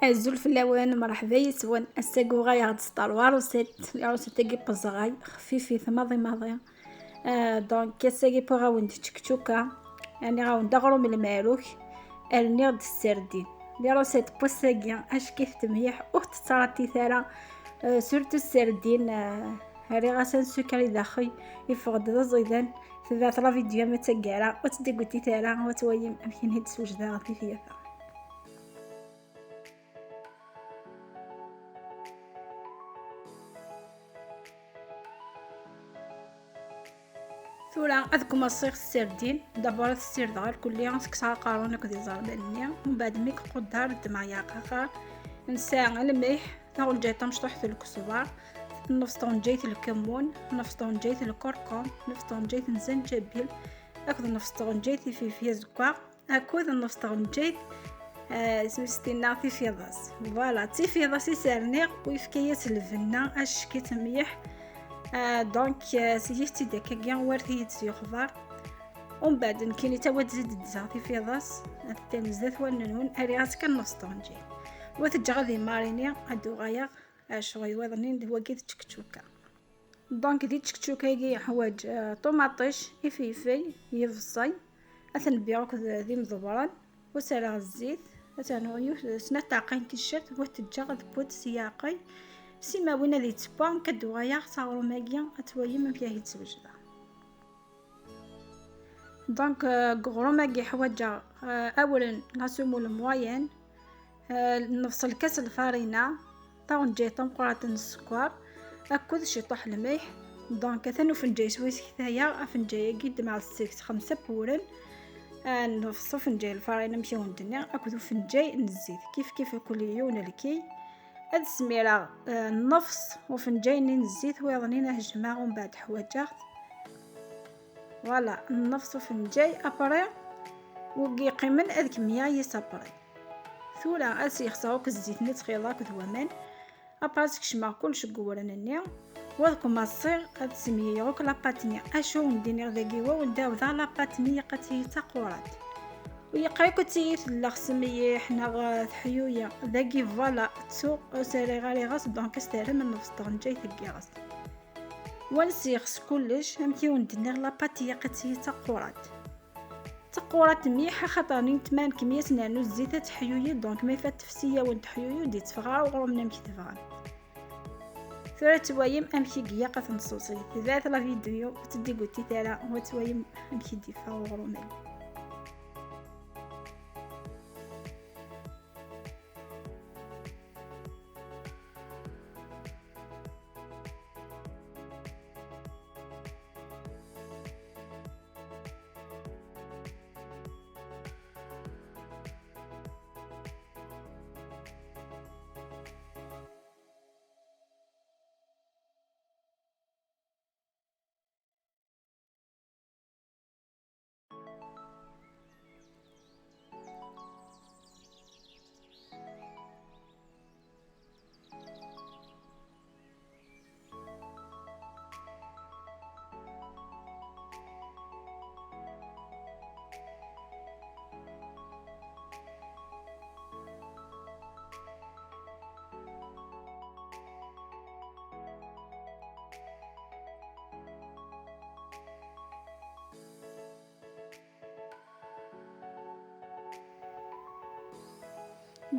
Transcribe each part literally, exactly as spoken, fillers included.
Azul fell-awen, mṛeḥba yis-wen. Ass-agi uɣaleɣ-d s ṭar warusit, larusit-agi n uzɣay, xfifit maḍi maḍi. Ah, donc ass-agi wwiɣ-awen-d ččekčuka, rniɣ-awen-d aɣrum n lmeruk, rniɣ-d sserdin. Larusit n wass-agi acki-t mliḥ, ur tettrattit ara, ah, surtout sserdin, ah, rriɣ-as ansuker i daxel, yeffeɣ-d d aẓidan. Tebɛet la vidéo ma d taggara, ur tt-id-igutit ara, ad twalim amek i d-swejdeɣ tifyat-a. Tura ad kumaṣiɣ s sserdin. D'abord ad ssirdeɣ irkelli, ad s-kkseɣ aqerru-nni akked iẓerman-nni. Mbeɛd mi iqudder, ddmeɣ yeɛqaqer. Nesɛa lmelḥ, taɣenǧayt tamecṭuḥt n lkesbar, nnefs tɣenǧayt n lkemmun, nnefs tɣenǧayt n lkurkum, nnefs tɣenǧayt n zzanǧabil, akked nnefs tɣenǧayt n ifelfel azeggaɣ, akked nnefs tɣenǧayt, eh, s-, s-, tinna tifiḍas. Voilà, d tifiḍas i s-rniɣ, u yefka-yas lbenna, acek-itt mliḥ. Eh, donc, eh, s-, yif-tt-id akkagi, war tiyet yuxbar. Umbeɛd, nekkini tawa d-zid-, ddzeɣ tifiḍas, attan zdat wallen-nwen, rriɣ-as kan nnefs tɣenǧayt. Wa teǧǧaɣ ad imarini, ad d-uɣaleɣ, eh, ccɣel wayeḍ-nni d wagi d ččekčuka. Donc, di tčekčuka-agi yeḥwaǧ, eh, ṭumaṭic, ifelfel, yebṣel, ad ten-bbiɣ akked d imḍebbren, u ad s-rreɣ zzit, ad ternu yiwet, snat tɛeqqayin ticcert, wa teǧǧaɣ ad wwent s yiɛeqqay, simawin ad yettewwa, nekk ad d-uɣaleɣ s aɣrum-agi, ad twalim amek ara t-id-swejdeɣ. Donc, euh, deg uɣrum-agi ḥwaǧeɣ, euh, awren la semoule moyenne, euh, nefṣ lkas lfarina, taɣenǧayt tameqqrant n sskeṛ, akked ciṭuḥ lmelḥ. Donc, atan ufenǧay s wis ktayeɣ, afenǧay-agi ddmeɣ seg-s xemsa n wewren, euh, nefṣ ufenǧay lfarina amek i wen-d-nniɣ, akked ufenǧay n zzit, kif kif kul yiwen lkiy. Ad smireɣ, euh, nnefṣ ufenǧay-nni n zzit, wayeḍ-nni ad jemɛeɣ, umbeɛd ḥwaǧeɣ-t. Voilà, nnefṣ ufenǧay, après, wigi yeqqimen ad kemmleɣ yis après. Tura ad sexseɣ akk zzit-nni ttxiḍ akked waman, après ad skecmeɣ kullec deg uwren-nni, u ad kumaṣiɣ ad semyiyeɣ akk la pâte-nni. Acu wen-d-iniɣ dagi, wa wen-d-ɛawdeɣ, la pâte-nni yeqqat-iyi d taqurant. U yeqqar akk ad tili tella xs mliḥ neɣ teḥyuyi. Dagi, voilà, ttuɣ, ur s-rriɣ ara iɣes, donc ad s-terrem nnefṣ tɣenǧayt n yiɣes. Wa ad sexseɣ kullec, amek i wen-d-nniɣ, la pâte yeqqat-iyi d taqurant. D taqurant mliḥ, axaṭer n tman kemya-s nernu zzit ad teḥyuyi, donc ma ifat tefsi-yawen teḥyuyi, ur d-yetteffeɣ ara uɣrum-nni amek tebɣam. Tura ad twalim amek i ilaq ad ten-tessewṣel. Tebɛet la vidéo, ur tt-id-igutit ara, u ad twalim amek i d-yeffeɣ uɣrum-agi.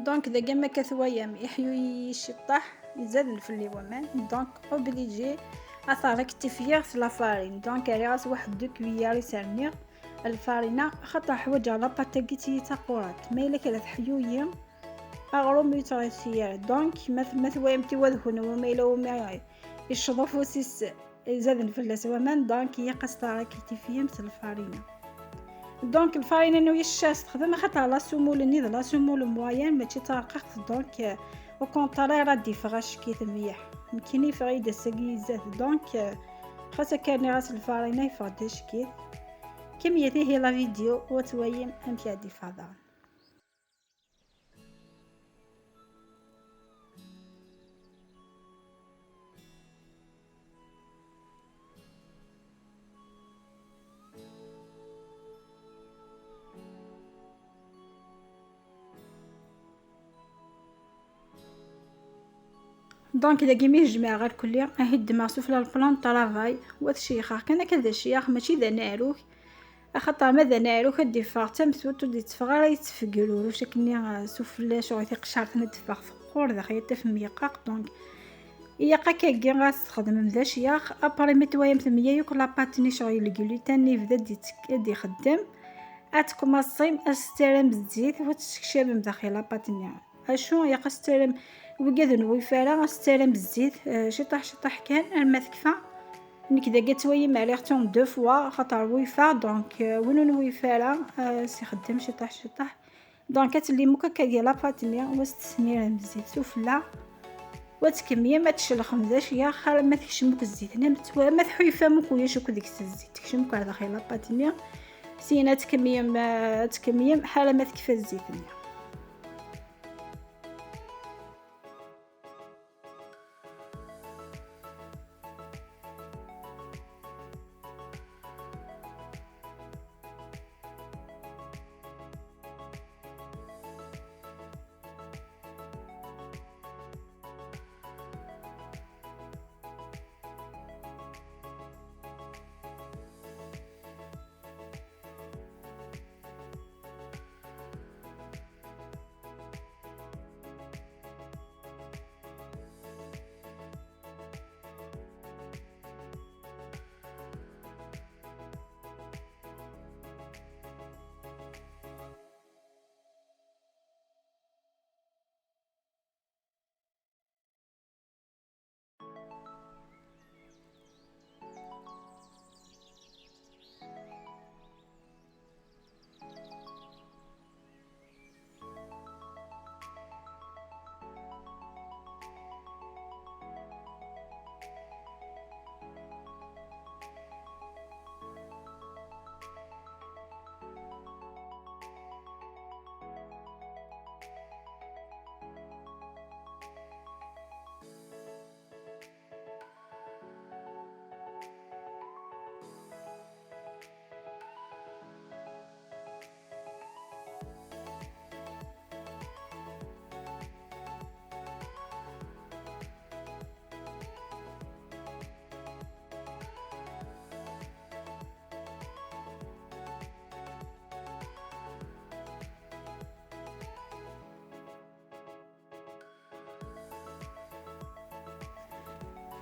Donc, dagi ma akka twayam, iḥyuyi ciṭṭaḥ, izaden fell-i waman. Donc, obligé ad t-rektifiyeɣ s la farine. Donc, rriɣ-as waḥed deux cuillères i s-rniɣ lfarina, axaṭer ḥwaǧeɣ la pâte-agi d taqurant. Ma yella kra teḥyuyi, aɣrum ur yettɣisi ara. Donc, ma t-, ma twayam tiwadkun, ma yella umi yecceḍ ufus-is, izaden fell-as waman, donc ilaq ad s-terrektifiyemt s lfarina. Donc, lfarina-nni ur yecci ad s-texdem, axaṭer la semoule-nni d la semoule moyenne, mačči d tarqiqt, donc, euh, au contraire, ad d-yeffeɣ acek-it mliḥ. Nekkini yeffeɣ-iyi-d ass-agi izad, donc, euh, xas akka rniɣ-as lfarina, yeffeɣ-d acek-it. Kemmlet ihi la vidéo, u ad twalim amek ad d-yeffeɣ daɣen. Donc dagi mi jemɛeɣ irkelli, ahi ddmeɣ sufella le plan de travail, wa t-ceyyxeɣ kan akka d aceyyex, mačči d anaɛruk. Axaṭer ma d anaɛruk ad d-iffeɣ d tamtunt, ur d-itteffeɣ ara yettfeggiruruc akkenni, ah, sufella, ccɣel tiqecɛert-nni ad d-teffeɣ teqqur, daxel ad tafem yeqqaq. Donc ilaq akkagi ad s-txedmem d aceyyex. Après mi twayem temya yakk la pâte-nni, ccɣel le gluten-nni yebda ad d-ittek-, ad d-ixeddem, ad tkumaṣim ad s-tettarem zzit, wa tessekcamem daxel la pâte-nni. Acu ilaq ad s-tettarem? Wigad ur nwifa ara, ad s-tettarem zzit, eh, ciṭuḥ ciṭuḥ kan arma tekfa. Nekk dagi ad twayem ɛliɣ-tt deux fois, xaṭer wifa, donc, eh, win ur nwifa ara, eh, s-ixeddem ciṭuḥ ciṭuḥ. Donc ad tellim akk akkagi la pâte-nni, wa s-tesmirem zzit sufella, wa tkemmyem ad tcelxem d aceyyex arma tekcem akk zzit-nni, ma twa-, ma tḥuyfam akk ulac akk deg-s zzit, tekcem akk ar daxel la pâte-nni. Syin ad tkemmyem, eh, ad tkemmyem ḥala ma tekfa zzit-nni.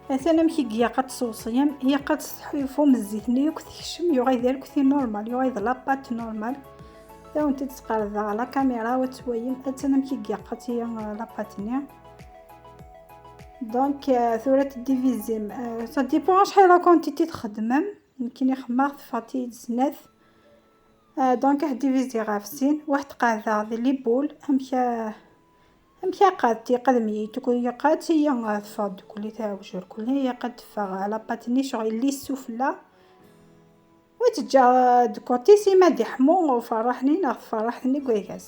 Atan amek i ilaq ad tṣewṣiyem, ilaq ad tḥuyfum zzit-nni yakk tekcem, yuɣal d arekti normal, yuɣal d la pâte normal. Ad awen-t-id-sqerdeɣ la caméra, wa twayem, atan amek i ilaq ad tili, euh, la pâte-nni. Donc, euh, tura tdivizim, euh, ça dépend acḥal la quantité txedmem. Nekkini xemmeɣ teffeɣ-iyi-d snat. Ah, donc ad diviser ɣef sin, waḥed qeɛdeɣ di les boules, amek a-, amek a qad tiqadem yituk, yeqad tiya, ah, teffeɣ dukli, tɛawj irkelli, yeqad teffeɣ la pâte-nni, ccɣel lisse sufella. Wa teǧǧa de côté sima d-iḥmu, ferraḥ-nni neɣ tferraḥ-nni deg waygas.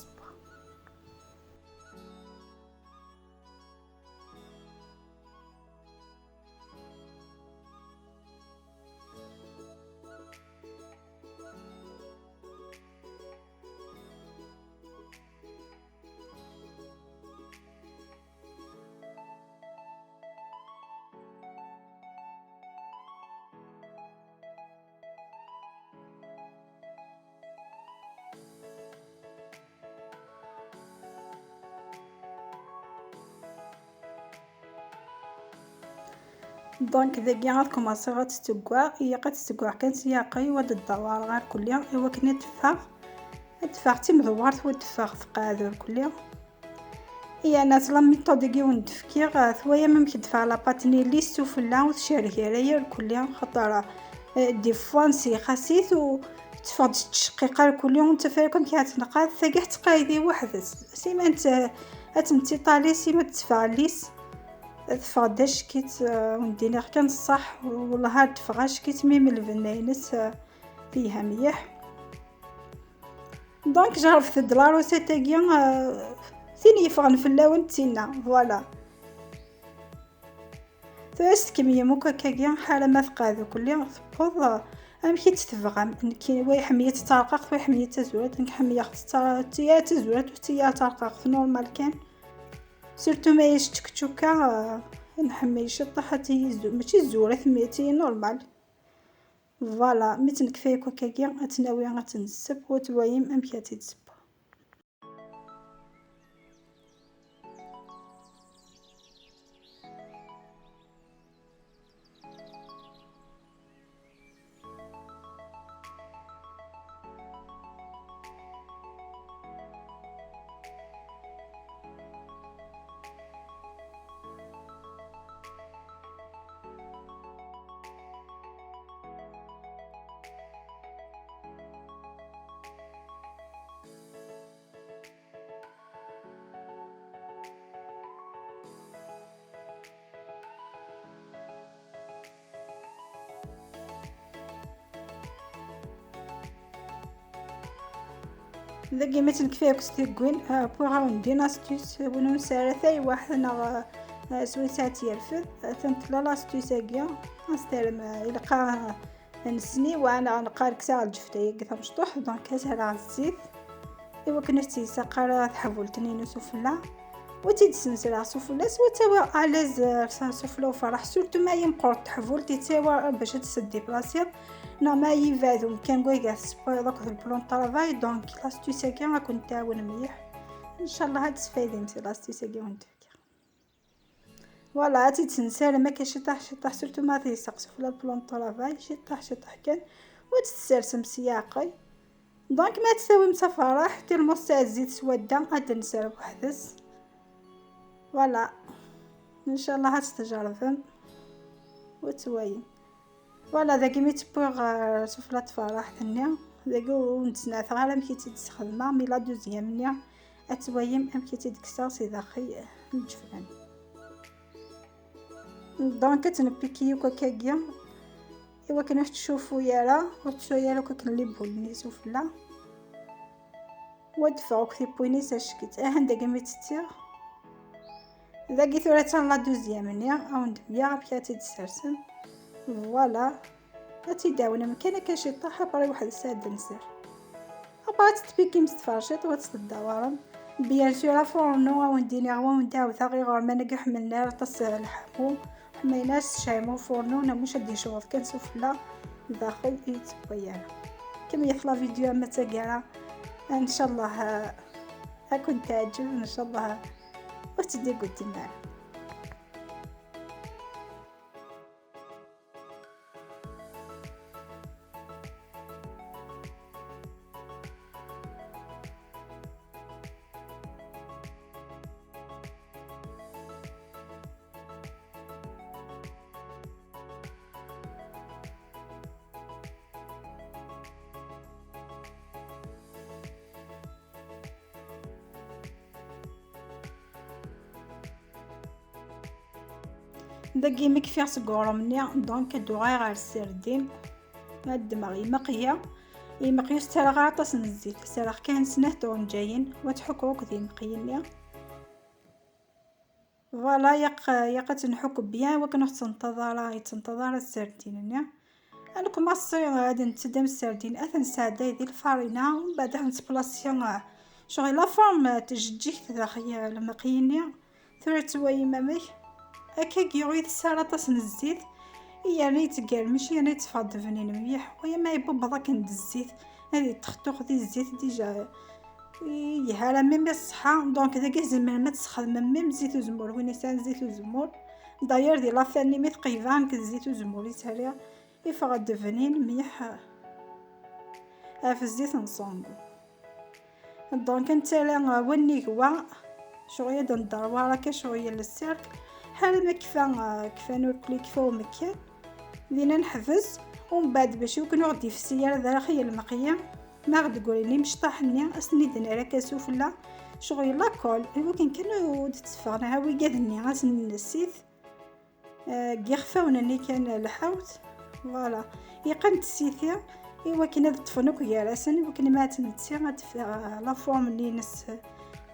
Donc dagi ad kumaṣiɣ ad tt-ttewwaɣ, ilaq ad tt-ttewwaɣ kan s yiɛeqqay, wa d-ddawar ɣer kulli, i wakken ad teffeɣ, ad teffeɣ d timdewwart, wa d-teffeɣ tqeɛɛed irkelli. Yerna la méthode-agi wen-d-fkiɣ, eh, twayam amek d-teffeɣ la pâte-nni lisse sufella, ur tcerreg ara irkelli, xaṭer, eh, des fois nessexxas-it u teffeɣ-d tettceqqiq irkelli, ur nettaf ara akk amek ara tt-nqad, tagi ad tettqeɛɛed weḥd-s. Sima ad tt-, ad tt-nettiṭali, sima ad teffeɣ lisse, teffeɣ-d acek-itt, eh, wen-d-iniɣ kan ṣṣeḥ, wellah ad d-teffeɣ acek-itt, même lbenna-ines, eh, telha mliḥ. Donc, jerrbet-d la recette-agi, euh, tin yeffɣen fell-awen d tinna, voilà. Tura ad tkemmlem akk akkagi, ḥala ma tqeɛɛed irkelli, tewweḍ, euh, amek i tt-tebɣam. Nekk, wa iḥemmel-itt d tarqaqt, wa iḥemmel-itt d tazurant, nekk ḥemmleɣ-tt d ta-, d tazurant, ur d tarqaqt, normal kan. Surtout ma yella tčekčuka, euh, Nḥemmel ciṭṭaḥ ad tili zu-, mačči zuret, mais ad tili normal. Voilà, mi tt-nekfa yakk akkagi, ad tt-nawi ad tt-nesseww, u twayim amek ad tt-id-ssewweɣ. Dagi ma tt-nekfa akk s tiggwin, ah, wwiɣ-awen-d une astuce, win ur nesɛi ara taywaḥt neɣ, ah, swayes ad tt-yerfed, atan tella l'astuce-agi, ad s-terrem, ah, ilqa, ah, nesniwa neɣ neqqar kkseɣ lǧefta-agi tamecṭuḥt, donc ad s-rreɣ zzit. Iwakken ur tt-yessaq ara teḥbult-nni n usufella. Wa tt-id-sensreɣ sufella, s wa ttawiɣ à l'aise, eh, s-, sufella uferreḥ, surtout ma yemqer teḥbult, yettawi bac ad tt-id-déplaciḍ, neɣ ma yebɛed umkan n wayeg ara tessewwayeḍ akked le plan de travail, donc l'astuce-agi ad ken-tɛawen mliḥ. Ncallah ad tesfaydim si l'astuce-agi wen-d-fkiɣ. Voilà, ad tt-id-tensarem akka ciṭṭaḥ ciṭṭaḥ, surtout ma tessaq sufella le plan de travail, ciṭṭaḥ ciṭṭaḥ kan, u ad tt-tessarsem s leɛqel. Donc ma tt-tawim s aferreḥ, tellement tesɛa zzit s wadda, ad d-nser weḥd-s. Voilà. Ncallah ad tt-tjerrbem u ad twayim. Voilà, dagi mi tt-wwiɣ, eh, sufella tferreḥt-nni, dagi ur n-ttnateɣ ara amek i tt-id-sxedmeɣ, mais la deuxième-nni ad twayim amek i tt-id-kkseɣ si daxel, eh, n lǧeflan. Donc ad tt-npiki akk akkagi, iwakken ur tettcuffu ara, ur tettu ara akk akken les boules-nni sufella. Wa d-teffeɣ akk tiwwin-is acek-itt. Ahan dagi mi tt-ttiɣ. Dagi tura attan la deuxième-nni, ad wen-d-mliɣ amek ara tt-id-ssersem. Voilà. Ad tt-id-awnem kan akka ciṭṭaḥ, après weḥd-s ad d-nser. Après ad tt-tpikim s tferciṭ, wa tt-teddawarem. Bien sûr, afurnu, ad wen-d-iniɣ, wa wen-d-ɛawdeɣ, iɣerman-agi ḥemmlen ara aṭas lḥamu. Ḥemmlen ara s ccɛim ufurnu, neɣ muc ad d-yecweḍ kan sufella, daxel i yettewway ara. Kemmlet la vidéo am taggara. Ncallah, eh, ad ken-teɛǧeb, ncallah ur tt-id-iguddem ara. Dagi mi kfiɣ seg uɣrum-nni, donc ad d-uɣaleɣ ɣer sserdin. Ad ddmeɣ imeqya. Imeqya ur ttaraɣ ara aṭas n zzit, ttaraɣ kan snat tɣenǧayin, wa ttḥukkuɣ akked imeqyi-nni. Voilà, yaq, yaq ad tt-nḥukk bien, wakken ur tettenṭaḍ ara, yettenṭaḍ ara sserdin-nni. Ad nkumaṣi ad nteddem sserdin, ad t-nesɛedday di lfarina, mbeɛd ad nettplasi, eh, ccɣel la forme, eh, tjeǧǧigt daxel, eh, lmeqyi-nni. Tura twayim amek? Akkagi ur itess ara aṭas n zzit, yerna yettgermic, yerna yetteffeɣ-d bnin mliḥ. Waya ma yebbebbed akken d zzit, ad yettextux di zzit déjà. Ih, ara même i ṣṣeḥḥa. Donc dagi tzemrem ad tesxedmem même zzit uzemmur, win yesɛan zzit uzemmur. D'ailleurs di la fin-nni mi tqeybem nekk d zzit uzemmur i ttariɣ, iffeɣ-d bnin mliḥ ɣef zzit n ṣangu. Donc nettara, uh, wannig wa, ccɣel ad nedder war akka ccɣel le cercle, ḥala ma kfa, uh, kfan ur kli kfa umekkan. Dina neḥbes, umbeɛd bac iwakken ur ɣ-d-ifsi ara d araxi n lmeqya, ma ɣ-d-ggrin imecṭaḥ-nni, ad sen-id-nerr akka sufella, ccɣel la colle, iwakken kan ur d-tteffɣen ara wigad-nni, ad sen-nessit. Eh, deg yixfawen-nni kan lḥawt. Voilà. Yeqqen-d ssiti iwakken ad ṭṭfen akk gar-asen, iwakken ma ad tnetti ad tefk, eh, la forme-nni-ines,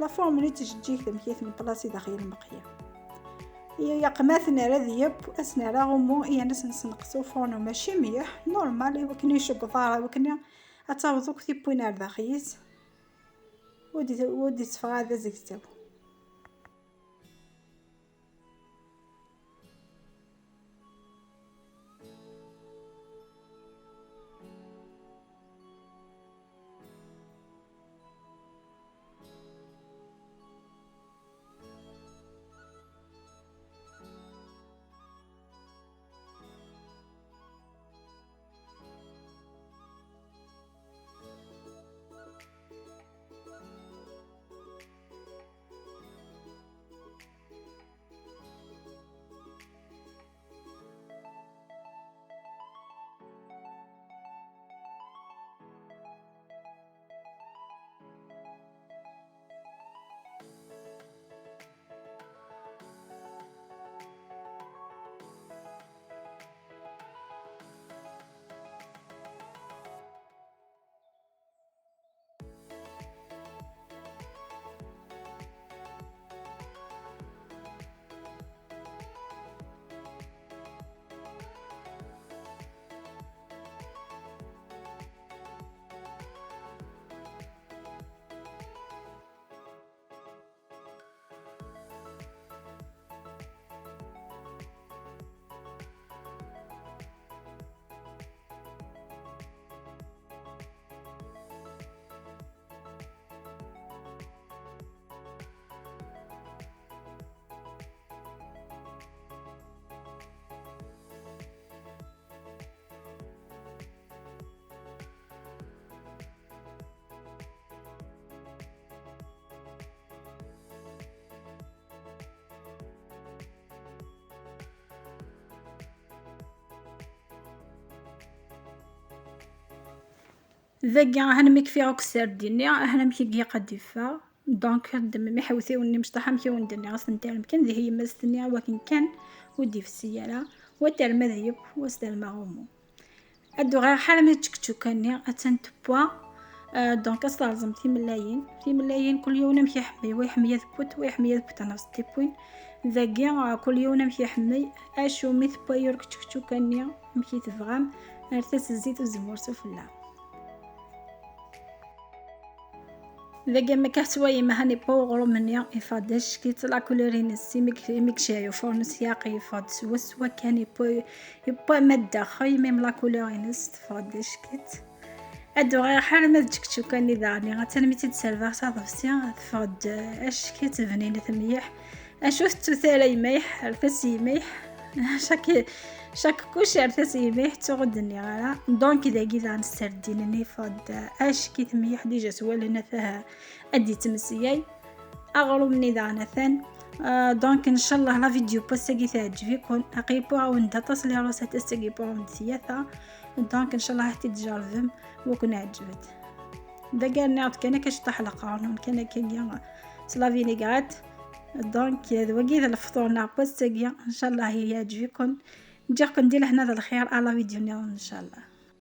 la forme-nni tjeǧǧigt amek i tmeṭṭel-as i daxel lmeqya. Yeqmaten ara d yep, ad s-nerr aɣummu, yan ad s-nessenqes ufurnu mačči mliḥ, normal, iwakken ur iceggeḍ ara, iwakken ad taweḍ akk tiwwin ar daxel-is, ur d-, ur d-itteffeɣ ara d azegzaw. Dagi ahan mi kfiɣ akk ssardin-nni, ahan amek i ilaq ad d-iffeɣ. Donc, ddem imiḥewtiwen-nni mecṭaḥ amek i wen-d-nniɣ, ad ten-terrem kan di tyemmast-nni, akken kan ur d-ifessi ara, wa terrem ad yeww, wa s-terrem aɣummu. Ad d-uɣaleɣ ḥala mi tčekčuka-nni, attan tewwa. Euh, donc, ad s-terẓem timellayin. Timellayin, kul yiwen amek iḥemmel, wa iḥemmel ad tewwet, wa iḥemmel ad tewwet ɣef tewwin. Dagi, euh, kul yiwen amek iḥemmel, acu mi tewwa yurk tčekčuka-nni, amek i tebɣam, rret-as zzit uzemmur sufella. Dagi, ma akka tettwayem, ahan yewwa uɣrum-nni, yeffeɣ-d ack-itt, la couleur-ines, imi k-, imi yecɛel ufurn s yaqi, yeffeɣ-d swaswa kan, yewwa, yewwa ma d daxel, même la couleur-ines teffeɣ-d ack-itt. Ad d-uɣaleɣ ḥala ma d tčekčuka-nni daɣen, attan mi tt-id-serbeɣ s aḍebsi, teffeɣ-d ack-itt bninet mliḥ. Acu tettu tara yemma-k, rret-as yemma-k. Chaque, chaque couche rret-as yemma-k, ttuɣ ur d-nniɣ ara. Donc, dagi daɣen ssardin-nni yeffeɣ-d ack-it mliḥ, déjà s wallen atah ad d-yettmeslay. Aɣrum-nni daɣen atan. Euh, donc, ncallah la vidéo n wass-agi teɛǧeb-iken. Aql-i wwiɣ-awen-d aṭas les recettes ass-agi, wwiɣ-awen-d tlata. Donc, ncallah ad t-id-tjerrbem, u ken-ɛeǧbent. Dagi rniɣ-d kan akka ciṭṭaḥ leqrun, kan akka, s la vinaigrette. Donc, d wagi i d lefṭur-nneɣ n wass-agi. Ncallah yeɛǧeb-iken. Ǧǧiɣ-ken di lehna d lxir, à la vidéo nniḍen, ncallah.